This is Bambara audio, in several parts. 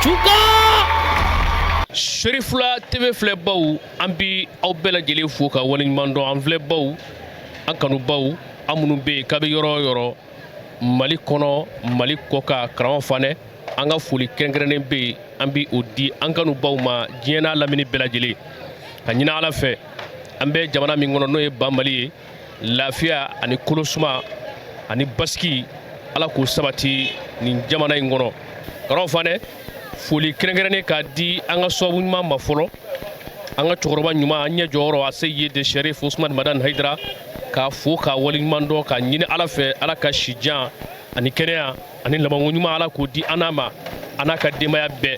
Cuka Serifula TV filɛbaw, an bi aw bɛɛ lajɛlen fo ka waleɲuman dɔn. An filɛbaw, an kanubaw, an minnu bɛ yen k'a bɛ yɔrɔ o yɔrɔ Mali kɔnɔ, Mali kɔkan, karamɔgɔ Fanɛ, an ka foli kɛrɛnkɛrɛnnen bɛ yen, an bi o di an kanubaw ma diɲɛ n'a lamini bɛɛ lajɛlen. Ka ɲini Ala fɛ, an bɛ jamana min kɔnɔ, n'o ye ba Mali ye, lafiya ani kolosuma ani basigi, Ala k'o sabati nin jamana in kɔnɔ. Karamɔgɔ Fanɛ, foli kɛrɛnkɛrɛnnen k'a di an ka sababu ɲuman ma fɔlɔ, an ka cɛkɔrɔba ɲuman, an ɲɛ jɔyɔrɔ, a Seyidi Sherif Usman Madani Hayidara, k'a fo k'a waleɲuman dɔn, k'a ɲini Ala fɛ, Ala ka si jan ani kɛnɛya ani labanko ɲuman, Ala k'o di an n'a ma, an n'a ka denbaya bɛɛ.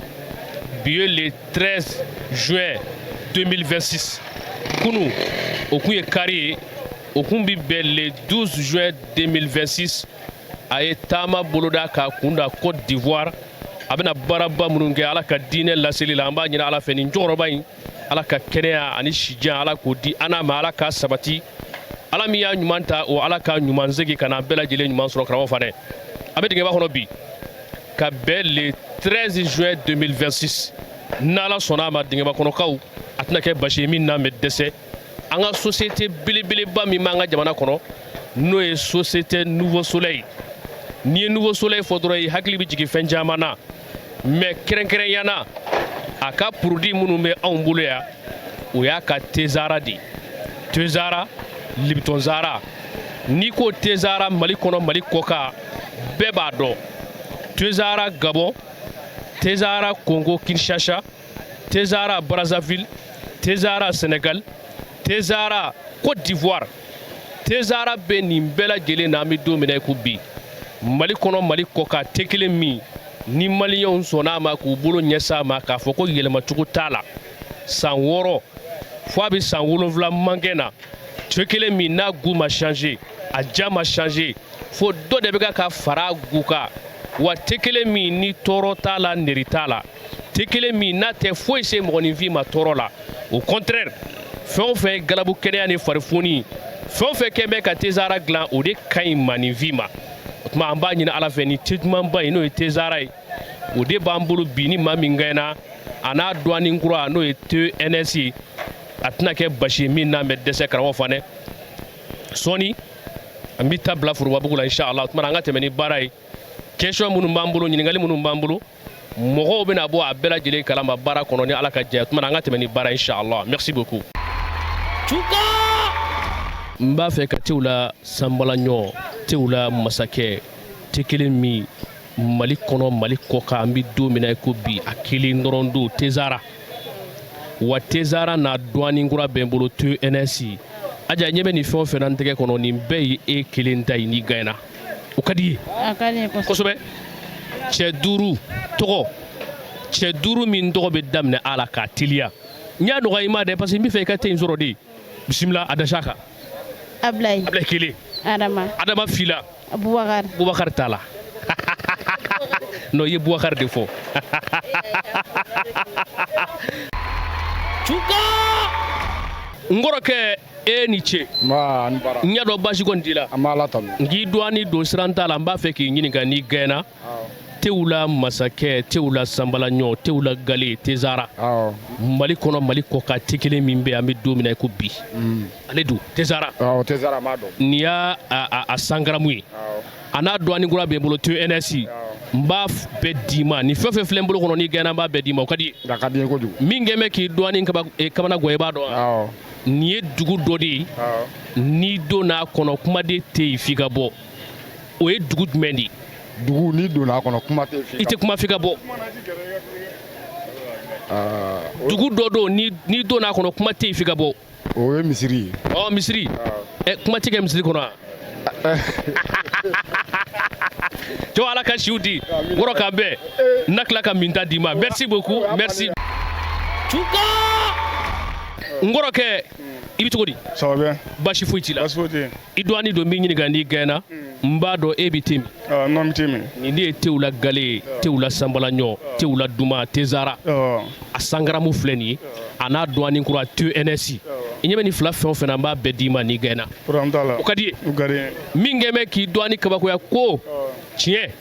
Bi ye le 13 juin 2026. Kunu o kun ye kari ye, o kun bi bɛn le 12 juin 2026. A ye taama boloda k'a kun da Côte d'Ivoire. A bɛna baaraba minnu kɛ Ala ka diinɛ laseli la, an b'a ɲini Ala fɛ, nin cɛkɔrɔba in, Ala ka kɛnɛya ani sijan, Ala k'o di an n'a ma, Ala k'a sabati. Ala min y'a ɲuman ta, o Ala ka ɲuman segin ka na bɛɛ lajɛlen ɲuman sɔrɔ. Karamɔgɔ Fanɛ, a bɛ dingɛba kɔnɔ bi ka bɛn le 13 juin 2026. N'Ala sɔnna a ma, dingɛba kɔnɔkaw, a tɛna kɛ basi ye min n'a bɛ dɛsɛ. An ka société belebeleba min b'an ka jamana kɔnɔ, n'o ye société Nouveau Soleil. N'i ye Nouveau Soleil fɔ dɔrɔn, i hakili bɛ jigin fɛn caman na, mais kɛrɛnkɛrɛnya na, a ka produit minnu bɛ anw bolo yan, o y'a ka Tezara de ye. Tezara, Lipton Zara. N'i ko Tezara, Mali kɔnɔ, Mali kɔkan, bɛɛ b'a dɔn. Tezara Gabon, Tezara Congo Kinshasa, Tezara Brazzaville, Tezara Sénégal, Tezara Côte d'Ivoire. Tezara bɛ nin bɛɛ lajɛlen na. An bɛ don min na i ko bi, Mali kɔnɔ, Mali kɔkan, te kelen min ni maliyɛnw sɔnna a ma k'u bolo ɲɛsin a ma, k'a fɔ ko yɛlɛmacogo t'a la, san 6 fo a bɛ san 7 mankɛ na, te kelen min n'a goût ma changer, a ja ma changer, fo dɔ de bɛ ka fara a goût kan, wa te kelen min ni tɔɔrɔ t'a la, neri t'a la, te kelen min n'a tɛ foyi se mɔgɔninfin ma tɔɔrɔ la, au contraire, fɛn o fɛn ye galabu kɛnɛya ni farifoni, fɛn o fɛn kɛ bɛ ka Tezara dilan, o de ka ɲi maaninfin ma. O tuma, an b'a ɲini Ala fɛ, ni te dumanba in, n'o ye Tezara ye, o de b'an bolo bi. Ni maa min gɛnna a n'a dɔɔnin kura, n'o ye te NS ye, a tɛna kɛ basi ye min n'a bɛ dɛsɛ. Karamɔgɔ Fanɛ, sɔɔni an bɛ taa bila forobabugu la, inshallah. O tuma, an ka tɛmɛ ni baara ye. Question minnu b'an bolo, ɲininkali minnu b'an bolo, mɔgɔw bɛna bɔ a bɛɛ lajɛlen kalama baara kɔnɔ, ni Ala ka jɛ. O tuma, an ka tɛmɛ ni baara, inshallah. Merci beaucoup. Cuka n b'a fɛ ka tew la sanbalaɲɔ, tew la masakɛ, te kelen min Mali kɔnɔ, Mali kɔkan, an bɛ don min na i ko bi, a kelen dɔrɔn don, Tezara. Wa Tezara n'a dɔɔnin kura bɛ n bolo, te NS. Aja, ɲɛ bɛ nin fɛn o fɛn na n tɛgɛ kɔnɔ, nin bɛɛ ye e kelen ta ye. N'i gagné, o ka di i ye? A ka di n ye kosɛbɛ. Cɛ duuru tɔgɔ, cɛ duuru min tɔgɔ bɛ daminɛ a la k'a teliya. N y'a nɔgɔya i ma dɛ, parce que n bɛ fɛ i ka te in sɔrɔ de. Bisimila, a dasa kan. Ablaye. Ablaye kelen. Adama. Adama fila. Bubakar. Bubakar t'a la. Non, i ye Bubakar de fɔ. Cuka n kɔrɔkɛ, e ni ce. N y'a dɔn baasi kɔni t'i la. An b'Ala tanu. N k'i dɔɔni don siran t'a la. N b'a fɛ k'i ɲininka, n'i gɛnna, tew la masakɛ, tew la sanbalaɲɔ, tew la gale, Tezara, Mali kɔnɔ, Mali kɔkan, te kelen min bɛ, an bɛ don min na i ko bi, ale don, Tezara. Tezara, m'a dɔn. Nin y'a a 100 grammes ye, a n'a dɔɔni kura bɛ n bolo, te NS. N b'a bɛɛ d'i ma. Nin fɛn fɛn filɛ n bolo kɔnɔ, n'i gɛnna, n b'a bɛɛ d'i ma. O ka di? A ka di n ye kojugu. Min kɛ bɛ k'i dɔɔni kamana gan, i b'a dɔn wa? Nin ye dugu dɔ de ye, n'i donna a kɔnɔ, kumaden tɛ yen f'i ka bɔ. O ye dugu jumɛn de ye? Dugu, n'i donna a kɔnɔ, kuma tɛ i tɛ kuma f'i ka bɔ. Dugu dɔ don, n'i donna a kɔnɔ, kuma tɛ yen f'i ka bɔ. O ye misiri ye. Ɔ, misiri. Ɛ, kuma tɛ kɛ misiri kɔnɔ wa? Cɛw, Ala ka siw di wɔrɔ k'an bɛn. N na tila ka minta d'i ma. Merci beaucoup, merci. Cuka n kɔrɔkɛ, i bɛ cogo di? Ça va bien. Baasi foyi t'i la? Baasi foyi tɛ yen. I dɔɔni don, n b'i ɲininka, n'i gɛnna, n b'a dɔn e bɛ te min. Non, n bɛ te min. Nin de ye tew la gale ye, tew la sanbalaɲɔ, tew la duman, Tezara. A 100 grammes filɛ nin ye, a n'a dɔɔni kura, te NS. I ɲɛ bɛ nin fila fɛn o fɛn na, n b'a bɛɛ d'i ma n'i gɛnna. Problème t'a la. O ka di i ye? O ka di n ye. Min kɛ bɛ k'i dɔɔni kabakoya ko tiɲɛ.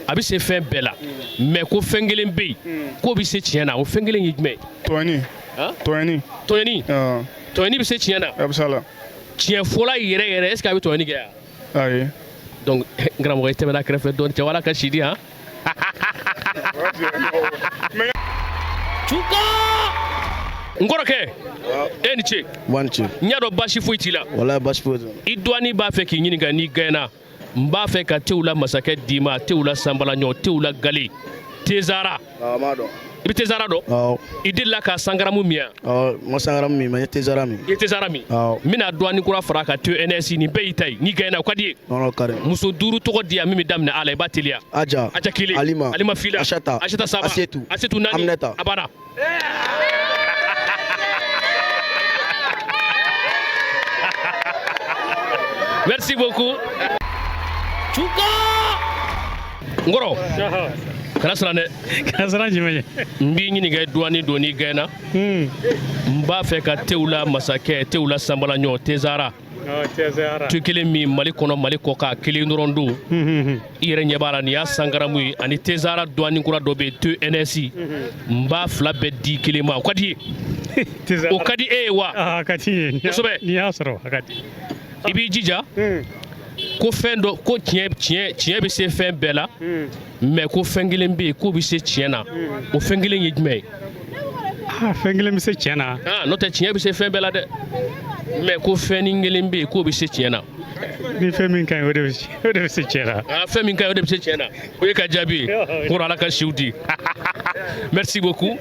A bɛ se fɛn bɛɛ la, mais ko fɛn kelen bɛ yen k'o bɛ se tiɲɛ na. O fɛn kelen ye jumɛn ye? Tɔɲɔni. Tɔɲɔni. Tɔɲɔni. Tɔɲɔni bɛ se tiɲɛ na? A bɛ se a la. Tiɲɛ fɔla yɛrɛ yɛrɛ, est ce que a bɛ tɔɲɔni kɛ yan? Ayi. Donc n karamɔgɔ, i tɛmɛna kɛrɛfɛ dɔɔni. Cɛ, wala ka si di han. Cuka, n kɔrɔkɛ, e ni ce. B'an ce. N y'a dɔn baasi foyi t'i la. Walahi, baasi foyi t'i la. I dɔgɔnin b'a fɛ k'i ɲininka, n'i gɛnna, n b'a fɛ ka tew la masakɛ d'i ma, tew la sanbalaɲɔ, tew la gale, tezara. Awɔ, n b'a dɔn. I bɛ tezara dɔn? Awɔ. I delila ka sangaramu min yan? Awɔ, n ma sangaramu min, mais n ye tezara min. I ye tezara min? Awɔ. N bɛna dɔɔni kura fara a kan, TNS. Nin bɛɛ y'i ta ye. N'i gɛnna, o ka di ye? Non, ka di. Muso duuru tɔgɔ di yan min bɛ daminɛ a la, i b'a teliya. Aja. Aja kelen. Alima. Alima fila. Asata. Asata saba. Asetu. Asetu naani. Aminata. A banna. Merci beaucoup. Cuka, n kɔrɔ, kana siran dɛ. Kana siran jumɛn ye? N b'i ɲininka, i dɔɔni don, n'i gɛnna, n b'a fɛ ka tew la masakɛ, tew la sanbalaɲɔ, tezara. Tu kelen min Mali kɔnɔ, Mali kɔ kan, kelen dɔrɔn don. I yɛrɛ ɲɛ b'a la, nin y'a sangaramu ye, ani tezara dɔɔni kura dɔ bɛ yen, TNS. N b'a fila bɛɛ di kelen ma. O ka di ye? O ka di e ye wa? A ka di ye. Kosɛbɛ. N'i y'a sɔrɔ, a ka di. I b'i jija ko fɛn dɔ ko tiɲɛ tiɲɛ tiɲɛ bɛ se fɛn bɛɛ la, mais ko fɛn kelen bɛ yen k'o bɛ se tiɲɛ na. O fɛn kelen ye jumɛn ye? Fɛn kelen bɛ se tiɲɛ na. N'o tɛ, tiɲɛ bɛ se fɛn bɛɛ la dɛ, mais ko fɛnnin kelen bɛ yen k'o bɛ se tiɲɛ na. Ni fɛn min ka ɲi, o de bɛ se tiɲɛ na. Fɛn min ka ɲi, o de bɛ se tiɲɛ na. O ye ka jaabi ye. Kɔrɔ, Ala ka siw di. Merci beaucoup.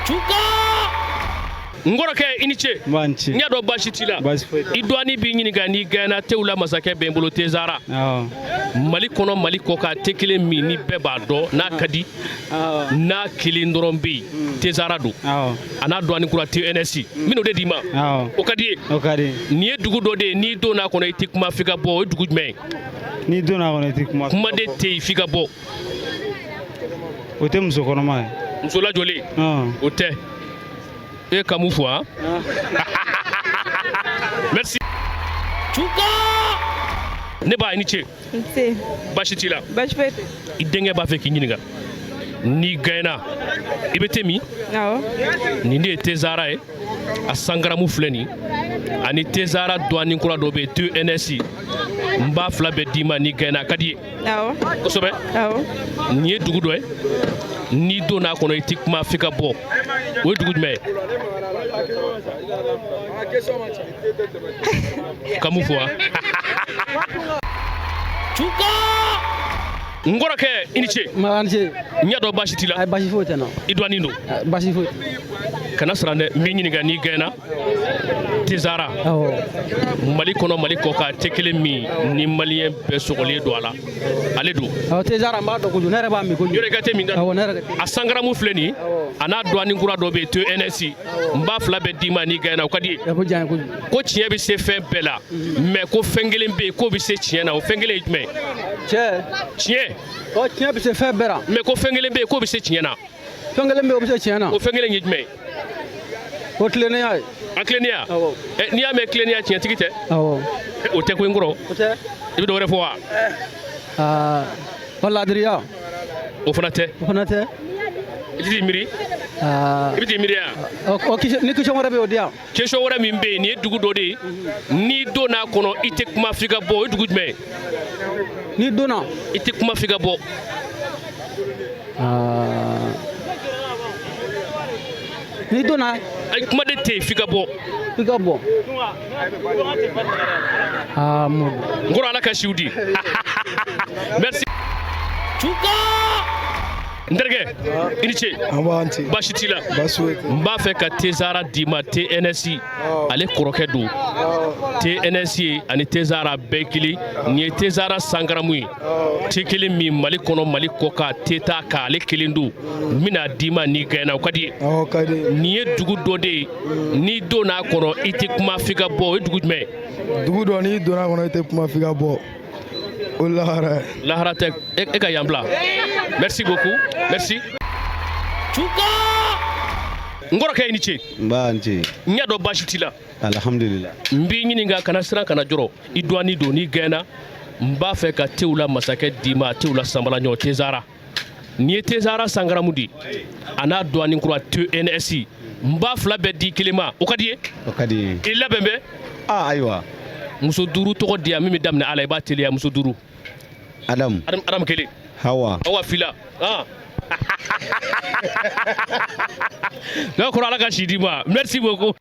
Cuka, n kɔrɔkɛ, i ni ce. N b'a ni ce. N y'a dɔn baasi t'i la. Baasi foyi tɛ. I dɔgɔnin b'i ɲininka, n'i gɛnna, tew la masakɛ bɛ n bolo, tezara. Mali kɔnɔ, Mali kɔ kan, te kelen min ni bɛɛ b'a dɔn, n'a ka di, n'a kelen dɔrɔn bɛ yen, tezara don. A n'a dɔɔni kura TNS, n bɛn'o de d'i ma. O ka di ye? O ka di. Nin ye dugu dɔ de ye, n'i donna a kɔnɔ, i tɛ kuma f'i ka bɔ. O ye dugu jumɛn ye? N'i donna a kɔnɔ, i tɛ kuma. Kuma de tɛ yen f'i ka bɔ. O tɛ muso kɔnɔma ye? Muso lajɔlen. O tɛ. E ka mun fɔ han? Merci. Cuka, ne ba, i ni ce. Nse. Baasi t'i la? Baasi foyi tɛ. I denkɛ b'a fɛ k'i ɲininka, n'i gɛnna, i bɛ te min? Awɔ. Nin de ye tezara ye, a sangaramu filɛ nin, ani tezara dɔɔni kura dɔ bɛ yen, TNS. N b'a fila bɛɛ d'i ma n'i gɛnna. A ka di ye? Awɔ. Kosɛbɛ. Awɔ. Nin ye dugu dɔ ye, n'i donna a kɔnɔ, i tɛ kuma f'i ka bɔ. O ye dugu jumɛn ye? Ka mun fɔ wa? Cuka, n kɔrɔkɛ, i ni ce. Ma ni ce. N y'a dɔn baasi t'i la. Ayi, baasi foyi tɛ n na. I dɔgɔnin don? Baasi foyi. Kana siran dɛ. N b'i ɲininka, n'i gɛnna, tezara, Mali kɔnɔ, Mali kɔ kan, te kelen min ni maliyɛn bɛɛ sɔgɔlen don a la, ale don. Awɔ, tezara, n b'a dɔn kojugu. Ne yɛrɛ b'a min kojugu. Yɔrɔ, i ka te min da. Awɔ, ne yɛrɛ ka te. A sangaramu filɛ nin ye, a n'a dɔɔni kura dɔ bɛ yen, TNS. N b'a fila bɛɛ d'i ma n'i gɛnna. O ka di ye? O bɛ diya n ye kojugu. Ko tiɲɛ bɛ se fɛn bɛɛ la, mais ko fɛn kelen bɛ yen k'o bɛ se tiɲɛ na. O fɛn kelen ye jumɛn ye? Cɛ. Tiɲɛ. Ɔ, tiɲɛ bɛ se fɛn bɛɛ la. Mais ko fɛn kelen bɛ yen k'o bɛ se tiɲɛ na. Fɛn kelen bɛ yen, o bɛ se tiɲɛ na. O fɛn kelen ye jumɛn ye? O tilennenya ye. A tilennenya? N'i y'a mɛn tilennenya, tiɲɛtigi tɛ? Awɔ. O tɛ ko n kɔrɔ. O tɛ. I bɛ dɔ wɛrɛ fɔ wa? Aa, o ladiriya. O fana tɛ. O fana tɛ. I t'i miiri? Aa. I bɛ t'i miiri yan? O ni question wɛrɛ bɛ yen, o di yan. Question wɛrɛ min bɛ yen, nin ye dugu dɔ de ye, n'i donna a kɔnɔ, i tɛ kuma f'i ka bɔ. O ye dugu jumɛn ye? N'i donna. I tɛ kuma f'i ka bɔ. Aa. N'i donna. Ayi, kuma de tɛ yen f'i ka bɔ. F'i ka bɔ. Aa, Modibo. N kɔrɔ, Ala ka siw di. Merci. Cuka, n terikɛ, i ni ce. An b'an ce. Baasi t'i la? Baasi foyi tɛ. N b'a fɛ ka tezara d'i ma, TNS. Ale kɔrɔkɛ don. TNS ye ani tezara bɛɛ kelen. Nin ye tezara sangaramu ye, te kelen min Mali kɔnɔ, Mali kɔ kan, te t'a kan, ale kelen don. N bɛna d'i ma n'i gɛnna. O ka di ye? Awɔ, ka di. Nin ye dugu dɔ de ye, n'i donna a kɔnɔ, i tɛ kuma f'i ka bɔ. O ye dugu jumɛn ye? Dugu dɔ, n'i donna a kɔnɔ, i tɛ kuma f'i ka bɔ. O lahara ye. Lahara tɛ. E ka yan bila. Merci beaucoup, merci. Cuka, n kɔrɔkɛ, i ni ce. N b'a ni ce. N y'a dɔn baasi t'i la. Alhamdulillah. N b'i ɲininka, kana siran, kana jɔrɔ. I dɔgɔnin don, n'i gɛnna, N b'a fɛ ka tew la masakɛ d'i ma, tew la sanbala ɲɔ Tezara. N'i ye Tezara sangaramu di, a n'a dɔɔnin kura TNS, n b'a fila bɛɛ di kelen ma, o ka di ye? O ka di n ye. I labɛn bɛ? Aa, ayiwa. Muso 5 tɔgɔ di yan min bɛ daminɛ a la, i b'a teliya, muso 5. Adamu. Adamu 1. Hawa. Hawa 2. Ah. Ne kɔrɔ, Ala ka si d'i ma. Merci beaucoup.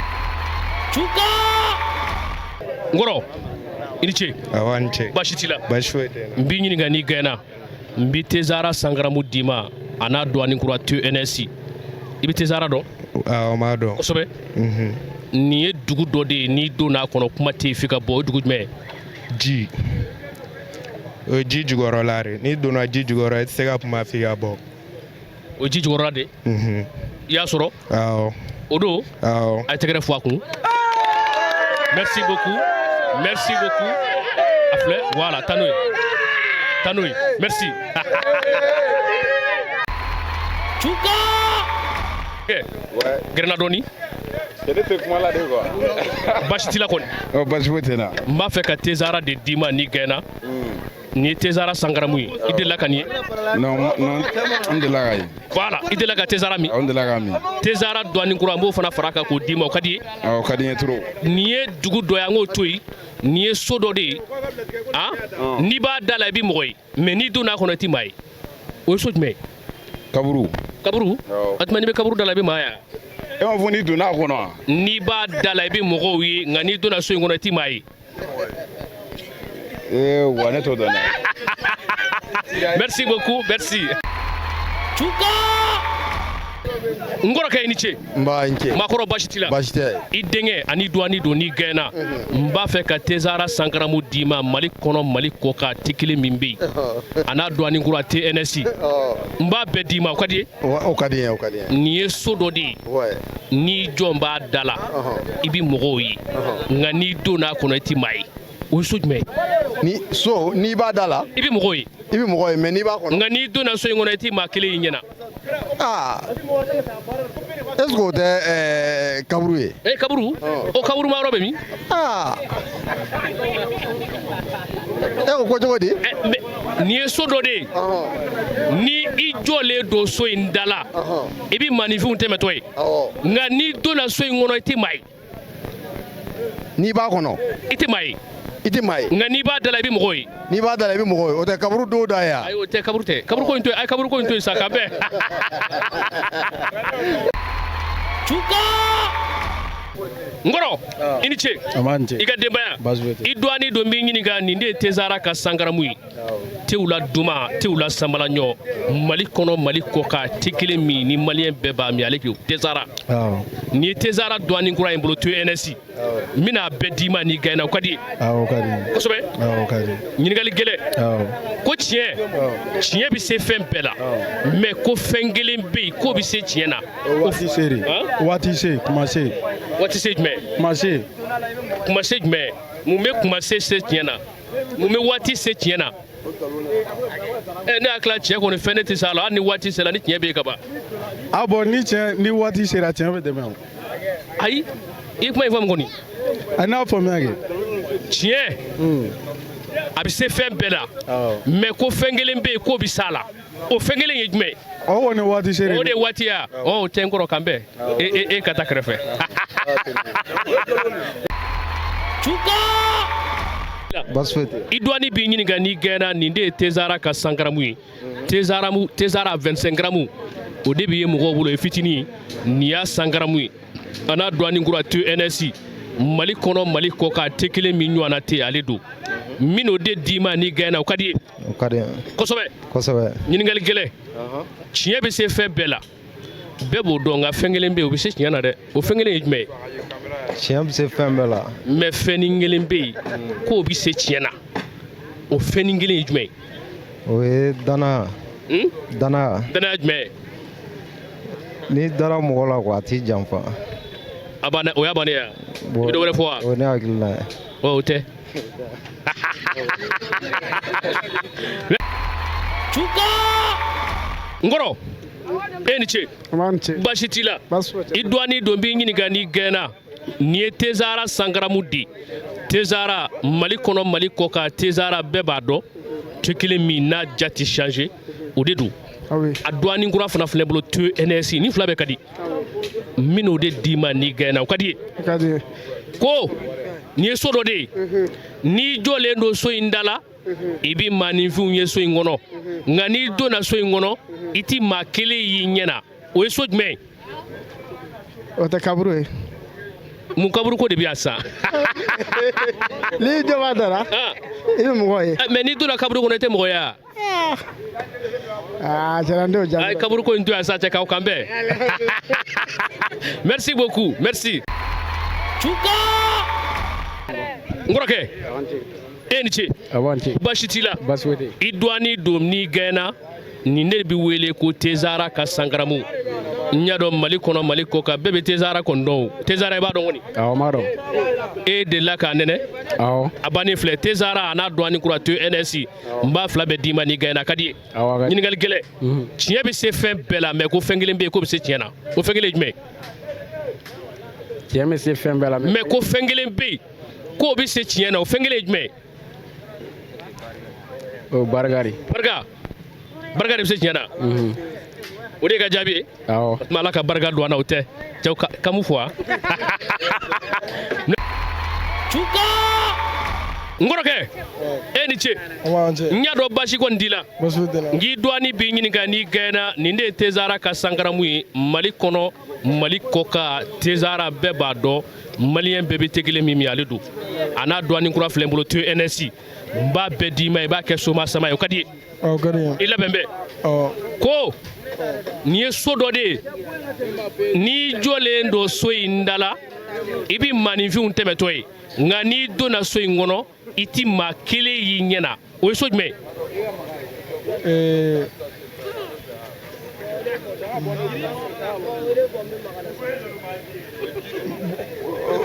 Cuka! N kɔrɔ, i ni ce. Awɔ, a ni ce. Baasi t'i la? Baasi foyi tɛ n na. N b'i ɲininka n'i gɛnna. N bɛ Tezara sangaramu d'i ma, a n'a dɔɔnin kura TNS. I bɛ Tezara dɔn? Awɔ, n b'a dɔn. Kosɛbɛ. Nin ye dugu dɔ de ye, n'i donna a kɔnɔ kuma tɛ yen f'i ka bɔ. O ye dugu jumɛn ye? Ji. O ye ji jukɔrɔla de ye. N'i donna ji jukɔrɔ, i tɛ se ka kuma f'i ka bɔ. O ye ji jukɔrɔla de ye? I y'a sɔrɔ? Awɔ. O don? Awɔ. A ye tɛgɛrɛ fɔ a kun. Merci beaucoup. Merci beaucoup. A filɛ, voilà, taa n'o ye. Taa n'o ye. Merci. Cuka! Gɛrɛna dɔɔni. Ne tɛ kuma la de quoi. Baasi t'i la kɔni? Ɔ, baasi foyi tɛ n na. N b'a fɛ ka Tezara de d'i ma n'i gɛnna. Nin ye Tezara sangaramu ye. I delila ka nin ye? Non, non, n delila k'a ye. Voilà, i delila ka Tezara min? Awɔ, n delila k'a min. Tezara dɔɔnin kura, n b'o fana fara a kan k'o d'i ma, o ka di ye? Awɔ, o ka di n ye trop. Nin ye dugu dɔ ye, an k'o to yen. Nin ye so dɔ de ye. Han? N'i b'a da la, i bɛ mɔgɔ ye. Mais n'i donna a kɔnɔ, i tɛ maa ye. O ye so jumɛn ye? Kaburu. Kaburu? Awɔ. O tuma n'i bɛ kaburu da la, i bɛ maa ye wa? E m'a fɔ n'i donna a kɔnɔ wa? N'i b'a da la, i bɛ mɔgɔw ye, nka n'i donna so in kɔnɔ, i tɛ maa ye. Ee, wa ne t'o dɔn dɛ. Merci beaucoup, merci. Cuka! N kɔrɔkɛ, i ni ce. Nba, i ni ce. Maakɔrɔ, baasi t'i la? Baasi tɛ. I denkɛ ani dɔgɔnin don, n'i gɛnna. N b'a fɛ ka Tezara sangaramu d'i ma, Mali kɔnɔ, Mali kɔkan, te kelen min bɛ yen. A n'a dɔgɔnin kura TNS. N b'a bɛɛ d'i ma, o ka di ye? O ka di n ye, o ka di n ye. Nin ye so dɔ de ye. N'i jɔn b'a da la, i bɛ mɔgɔw ye. Nka n'i donna a kɔnɔ, i tɛ maa ye. O ye so jumɛn ye? Ni so, n'i b'a da la, i bɛ mɔgɔw ye. I bɛ mɔgɔ ye, mais n'i b'a kɔnɔ. Nka n'i donna so in kɔnɔ, i tɛ maa kelen y'i ɲɛna. Aa, est ce que o tɛ kaburu ye? E kaburu? O kaburu ma yɔrɔ bɛ min? Aa, e ko cogo di? Nin ye so dɔ de ye. Ni i jɔlen don so in da la, i bɛ maaninfinw tɛmɛtɔ ye. Nka n'i donna so in kɔnɔ, i tɛ maa ye. N'i b'a kɔnɔ, i tɛ maa ye. I tɛ maa ye. Nka n'i b'a da la, i bɛ mɔgɔw ye. N'i b'a da la, i bɛ mɔgɔw ye. O tɛ kaburu dɔw da ye wa? Ayi, o tɛ kaburu tɛ. Kaburu ko in to yen, a ye kaburu ko in to yen sa, k'an bɛn. Cuka! N kɔrɔ, i ni ce. I ka denbaya. I dɔgɔnin don, n b'i ɲininka, nin de ye Tezara ka sangaramu ye. Tew la duman, tew la sanbala ɲɔ, Mali kɔnɔ, Mali kɔkan, te kelen min ni maliyɛn bɛɛ b'a min, ale de Tezara. Nin ye Tezara dɔɔnin kura ye n bolo, TNS. N bɛna a bɛɛ d'i ma n'i gɛnna, o ka di ye? Awɔ, o ka di. Kosɛbɛ. Awɔ, o ka di. Ɲininkali gɛlɛn. Ko tiɲɛ, tiɲɛ bɛ se fɛn bɛɛ la, mais ko fɛn kelen bɛ yen k'o bɛ se tiɲɛ na. Waati se de. Waati se, kuma se. Waati se jumɛn? Kuma se. Kuma se jumɛn? Mun bɛ kuma se se tiɲɛ na? Mun bɛ waati se tiɲɛ na? Ne hakili la tiɲɛ kɔni fɛn ne tɛ s'a la, hali ni waati sera, ni tiɲɛ bɛ yen ka ban. Ah bon, ni tiɲɛ ni waati sera, tiɲɛ bɛ dɛmɛ o. Ayi, i ye kuma in faamu kɔni. A n'a faamuya kɛ. Tiɲɛ, a bɛ se fɛn bɛɛ la, mais ko fɛn kelen bɛ yen k'o bɛ s'a la. O fɛn kelen ye jumɛn ye? O kɔni waati sera. O de ye waati ye wa? O tɛ n kɔrɔ, k'an bɛn. E ka taa kɛrɛfɛ. Cuka! Baasi foyi tɛ. I dɔgɔnin b'i ɲininka n'i gɛnna, nin de ye Tezara ka 100 grammes ye. Tezara 25 grammes, o de bɛ ye mɔgɔw bolo, o ye fitinin ye. Nin y'a 100 grammes ye. A n'a dɔgɔnin kura TNS. Mali kɔnɔ, Mali kɔkan, te kelen min ɲɔgɔnna tɛ yen, ale don. N bɛn'o de d'i ma n'i gɛnna, o ka di ye? O ka di. Kosɛbɛ. Kosɛbɛ. Ɲininkali gɛlɛn. Tiɲɛ bɛ se fɛn bɛɛ la. Bɛɛ b'o dɔn, nka fɛn kelen bɛ yen, o bɛ se tiɲɛ na dɛ. O fɛn kelen ye jumɛn ye? Tiɲɛ bɛ se fɛn bɛɛ la. Mais fɛnnin kelen bɛ yen k'o bɛ se tiɲɛ na. O fɛnnin kelen ye jumɛn ye? O ye danaya. Danaya. Danaya jumɛn ye? N'i dara mɔgɔ la quoi, a t'i janfa. A banna, o y'a bannen ye wa? I bɛ dɔ wɛrɛ fɔ wa? O ye ne hakilina ye. O tɛ. Cuka! N kɔrɔ, e ni ce. Baasi t'i la? I dɔgɔnin don, n b'i ɲininka n'i gɛnna. Nin ye Tezara sangaramu di. Tezara Mali kɔnɔ, Mali kɔ kan, Tezara bɛɛ b'a dɔn. Te kelen min n'a ja tɛ changer, o de don. A dɔɔnin kura fana filɛ bolo, TNS ni fila bɛɛ ka di. N bɛn'o de d'i ma n'i gɛnna, o ka di ye. Ko nin ye so dɔ de ye, n'i jɔlen don so in da la, i bɛ maaninfinw ye so in kɔnɔ, nka n'i donna so in kɔnɔ, i ti maa kelen y'i ɲɛ na. O ye so jumɛn ye? O tɛ kaburu ye. Mun kaburu ko de bɛ yan sisan? N'i jɔ b'a da la, i bɛ mɔgɔ ye. Mais n'i donna kaburu kɔnɔ, i tɛ mɔgɔ ye wa? Aa, cɛla n t'o jaabi. A ye kaburu ko in to yan sa cɛ, k'aw kan bɛn. Merci beaucoup, merci. Cuka! N kɔrɔkɛ, e ni ce. Baasi t'i la? I dɔɔnin don n'i gɛnna, nin de bɛ wele ko Tezara ka sangaramu. N y'a dɔn Mali kɔnɔ, Mali kɔ kan, bɛɛ bɛ Tezara kɔni dɔn o. Tezara, i b'a dɔn kɔni? Awɔ, n b'a dɔn. E delila k'a nɛnɛ? Awɔ. A bannen filɛ, Tezara a n'a dɔɔnin kura TNS, n b'a fila bɛɛ d'i ma n'i gɛnna, a ka di ye. Awɔ. Ɲininkali gɛlɛn. Tiɲɛ bɛ se fɛn bɛɛ la, mais ko fɛn kelen bɛ yen k'o bɛ se tiɲɛ na. O fɛn kelen ye jumɛn ye? Tiɲɛ bɛ se fɛn bɛɛ la. Mais ko fɛn kelen bɛ yen k'o bɛ se tiɲɛ na, o fɛn kelen ye jumɛn ye? O barika de. Barika, barika de bɛ se tiɲɛ na. O de ye ka jaabi ye. Awɔ. O tuma Ala ka barika don an na, o tɛ cɛw ka mun fɔ wa? Cuka! N kɔrɔkɛ, e ni ce. N y'a dɔn baasi kɔni t'i la. N k'i dɔɔnin b'i ɲininka n'i gɛnna, nin de ye Tezara ka sangaramu ye. Mali kɔnɔ, Mali kɔ kan, Tezara bɛɛ b'a dɔn. Maliyɛn bɛɛ bɛ te kelen min min, ale don. A n'a dɔɔnin kura filɛ n bolo, TNS, n b'a bɛɛ d'i ma, i b'a kɛ soma sama ye, o ka di ye. I labɛn bɛɛ. Ko nin ye so dɔ de ye, n'i jɔlen don so in da la, i bɛ maaninfinw tɛmɛtɔ ye, nka n'i donna so in kɔnɔ, i ti maa kelen y'i ɲɛ na. O ye so jumɛn ye?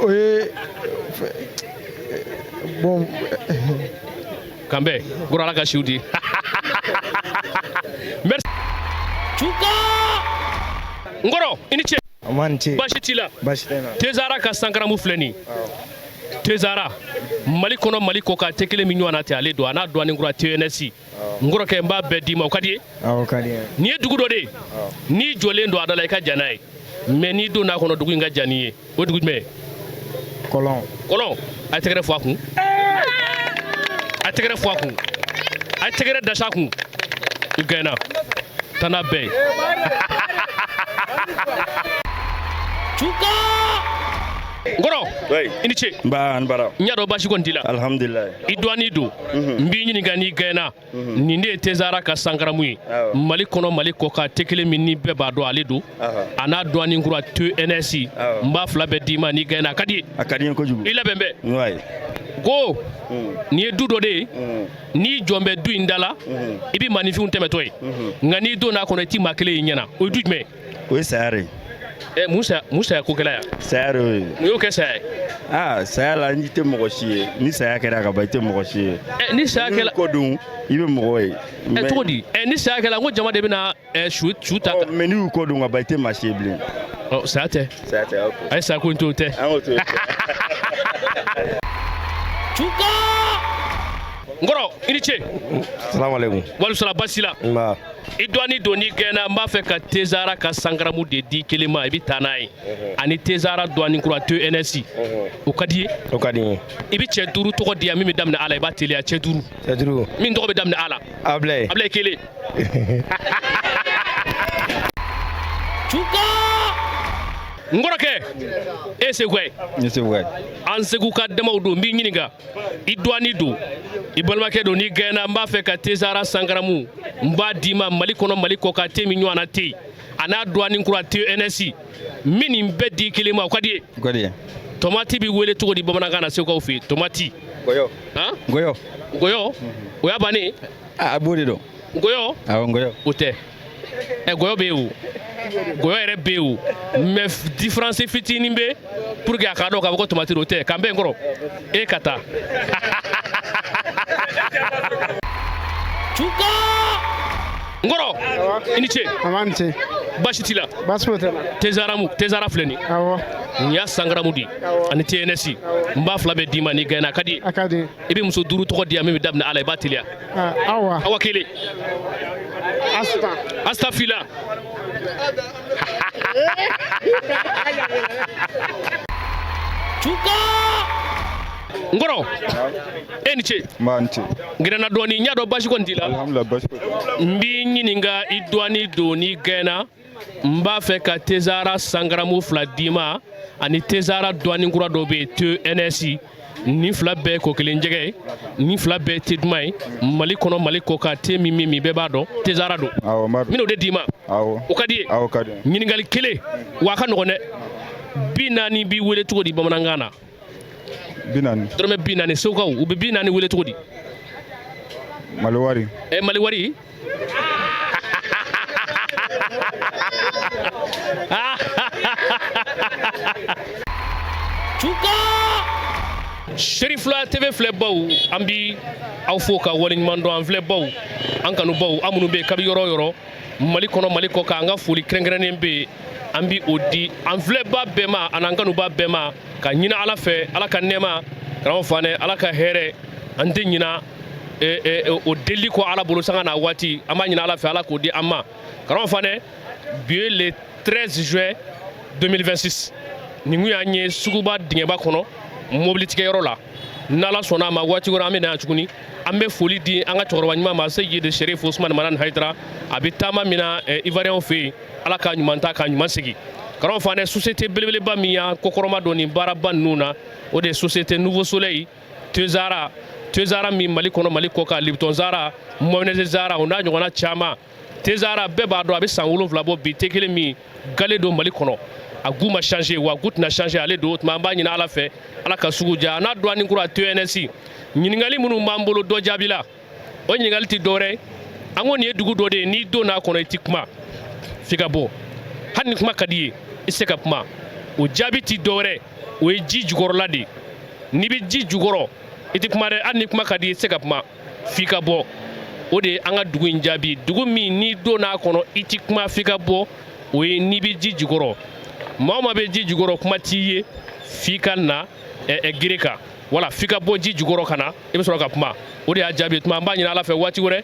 O ye bon. Kan bɛn kɔrɔ, Ala ka siw di. Merci. Cuka! N kɔrɔ, i ni ce. Baasi t'i la? Baasi tɛ n na. Tezara ka sankaramu filɛ nin ye. Tezara Mali kɔnɔ, Mali kɔ kan, te kelen min ɲɔgɔn na tɛ, ale don. A n'a dɔɔnin kura TNS. N kɔrɔkɛ, n b'a bɛɛ d'i ma, o ka di ye. Awɔ, ka di n ye. Nin ye dugu dɔ de ye, n'i jɔlen don a da la, i ka jan n'a ye, mais n'i donna a kɔnɔ, dugu in ka jan n'i ye. O dugu jumɛn ye? Kɔlɔn. Kɔlɔn. A ye tɛgɛrɛ fɔ a kun, a ye tɛgɛrɛ fɔ a kun, a ye tɛgɛrɛ dasi a kun. I gɛnna, taa n'a bɛɛ ye. Cuka! N kɔrɔ, i ni ce. Nba, n bara. N y'a dɔn baasi kɔni t'i la. Alhamdulilayi. I dɔɔnin don, n b'i ɲininka n'i gɛnna, nin de ye Tezara ka sankaramu ye. Mali kɔnɔ, Mali kɔ kan, te kelen min ni bɛɛ b'a dɔn, ale don. A n'a dɔɔnin kura TNS, n b'a fila bɛɛ d'i ma n'i gɛnna, a ka di ye. A ka di n ye kojugu. I labɛn bɛɛ. Wayi. Ko nin ye du dɔ de ye, n'i jɔn bɛ du in da la, i bɛ maaninfinw tɛmɛtɔ ye, nka n'i donna a kɔnɔ, i ti maa kelen y'i ɲɛ na. O ye du jumɛn ye? O ye saya de ye. Ɛ, mun saya, mun saya ko kɛla yan? Saya de y'o ye. Mun y'o kɛ saya ye? Aa, saya la, n'i tɛ mɔgɔ si ye, ni saya kɛra ka ban, i tɛ mɔgɔ si ye. Ɛ, ni saya kɛla. N'i kɔ dun, i bɛ mɔgɔ ye. Ɛ, cogo di? Ɛ, ni saya kɛla, n ko jama de bɛna ɛ su ta. Mais n'i y'u kɔ dun ka ban, i tɛ maa si ye bilen. Ɔ, saya tɛ. Saya tɛ, ok. A ye saya ko in to, o tɛ. An k'o to yen. Cuka! N kɔrɔ, i ni ce. Salamaleykum. Walisala, baasi la? Nba. I dɔɔnin don n'i gɛnna, n b'a fɛ ka Tezara ka sankaramu de di kelen ma, i bɛ taa n'a ye. Ani Tezara dɔɔnin kura TNS. O ka di ye? O ka di n ye. I bɛ cɛ 5 tɔgɔ di yan min bɛ daminɛ A la, i b'a teliya, cɛ 5. Cɛ 5. Min tɔgɔ bɛ daminɛ A la. Ablaye. Ablaye kelen. Cuka! N kɔrɔkɛ, e ye Seguka ye? N ye Seguka ye. An Segu ka damaw don, n b'i ɲininka, i dɔɔnin don, i balimakɛ don, n'i gɛnna, n b'a fɛ ka Tezara sankaramu n b'a d'i ma. Mali kɔnɔ, Mali kɔ kan, te min ɲɔgɔn na tɛ yen, a n'a dɔɔnin kura TNS, n bɛ nin bɛɛ di kelen ma, o ka di ye. O ka di ye. Tomati bɛ wele cogo di bamanankan na Segukaw fɛ yen? Tomati. Ngɔyɔ. Han? Ngɔyɔ. Ngɔyɔ? O y'a bannen ye? Aa, a b'o de dɔn. Ngɔyɔ? Awɔ, ngɔyɔ. O tɛ. Ɛ, ngɔyɔ bɛ yen o. Ngɔyɔ yɛrɛ bɛ yen o. Mais différence fitinin bɛ pour que a k'a dɔn k'a fɔ ko tomati don, o tɛ. K'an bɛn kɔrɔ. E ka taa. Cuka! N kɔrɔ, i ni ce. A ni ce. Baasi t'i la? Baasi foyi tɛ n na. Tezaramu, tezara filɛ nin. Awɔ. Nin y'a 100 garamu di ani TNS. N b'a fila bɛɛ d'i ma, n'i gagné a ka di. A ka di. I bɛ muso duuru tɔgɔ di yan min bɛ daminɛ a la, i b'a teliya. Awa. Awa kelen. Asta. Asta fila. Cuka! N kɔrɔ, e ni ce. N b'a ni ce. N gɛrɛnna dɔɔni, n y'a dɔn baasi kɔni t'i la. Alhamdulilah, baasi foyi tɛ. N b'i ɲininka, i dɔɔni don n'i gɛnna, n b'a fɛ ka tezara 100 garamu fila d'i ma ani tezara dɔɔni kura dɔ bɛ yen, TNS. Nin fila bɛɛ ko kelen jɛgɛ ye, nin fila bɛɛ te duman ye Mali kɔnɔ, Mali kɔ kan. Te min min bɛɛ b'a dɔn, tezara don. Awɔ, n b'a n dɔn. bɛn'o de d'i ma. Awɔ. O ka di ye? Awɔ, o ka di n ye. Ɲininkali kelen wa, a ka nɔgɔn dɛ. 40 b'i wele cogo di bamanankan na? 40. Dɔrɔmɛ 40, segukaw u bɛ 40 wele cogo di? Mali wari. Ɛ, Mali wari. Cuka! Serifila TV filɛbaw, an bi aw fo ka waleɲuman dɔn. An filɛbaw, an kanubaw, an minnu bɛ yen kabi yɔrɔ o yɔrɔ Mali kɔnɔ, Mali kɔ kan, an ka foli kɛrɛnkɛrɛnnen bɛ yen, an bi o di an filɛba bɛɛ ma ani an kanuba bɛɛ ma, ka ɲini Ala fɛ, Ala ka nɛɛma, karamɔgɔ Fanɛ, Ala ka hɛrɛ. An tɛ ɲina o deli kɔ Ala bolo sanga n'a waati. An b'a ɲini Ala fɛ, Ala k'o di an ma. Karamɔgɔ Fanɛ, bi ye le 13 juin 2026. Nin kun y'an ye suguba dingɛba kɔnɔ, mobilitigɛyɔrɔ la. N'Ala sɔnna a ma, waati wɛrɛ an bɛ na yan tuguni. An bɛ foli di an ka cɛkɔrɔba ɲuman ma, Seyidi Sherif Usman Madani Hayidara. A bɛ taama min na Ivoiriyɛnw fɛ yen, Ala ka ɲuman ta ka ɲuman segin. Karamɔgɔ Fanɛ, société belebeleba min y'an kɔkɔrɔma don nin baaraba ninnu na, o de ye société Nouveau Soleil Tezara. Tezara min Mali kɔnɔ, Mali kɔ kan, Lipton Zara, mayonnaise Zara, o n'a ɲɔgɔnna caman. Tezara bɛɛ b'a dɔn, a bɛ san 7 bɔ bi. Te kelen min gale don Mali kɔnɔ, a goût ma changé wa goût tɛna changé, ale don. O tuma an b'a ɲini Ala fɛ, Ala ka sugu diya. A n'a dɔɔnin kura TNS. Ɲininkali minnu b'an bolo, dɔ jaabi la. O ɲininkali tɛ dɔwɛrɛ ye, an ko nin ye dugu dɔ de ye, n'i donna a kɔnɔ i tɛ kuma f'i ka bɔ, hali ni kuma ka di i ye i tɛ se ka kuma. O jaabi tɛ dɔwɛrɛ, o ye ji jukɔrɔla de ye. N'i bɛ ji jukɔrɔ i tɛ kuma dɛ, hali ni kuma ka di i ye i tɛ se ka kuma f'i ka bɔ. O de ye an ka dugu in jaabi. Dugu min n'i donna a kɔnɔ i tɛ kuma f'i ka bɔ, o ye n'i bɛ ji jukɔrɔ. Maa o maa bɛ ji jukɔrɔ, kuma t'i ye f'i ka na gere kan, wala f'i ka bɔ ji jukɔrɔ ka na, i bɛ sɔrɔ ka kuma. O de y'a jaabi. Tuma an b'a ɲini Ala fɛ, waati wɛrɛ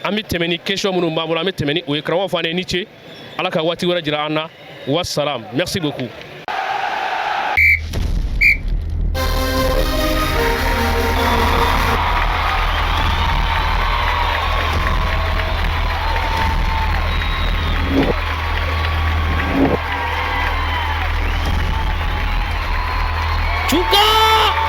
an bɛ tɛmɛ ni question minnu b'an bolo, an bɛ tɛmɛ ni o ye. Karamɔgɔ Fane, ni ce, Ala ka waati wɛrɛ jira an na. Wassalam, merci beaucoup. Cuka!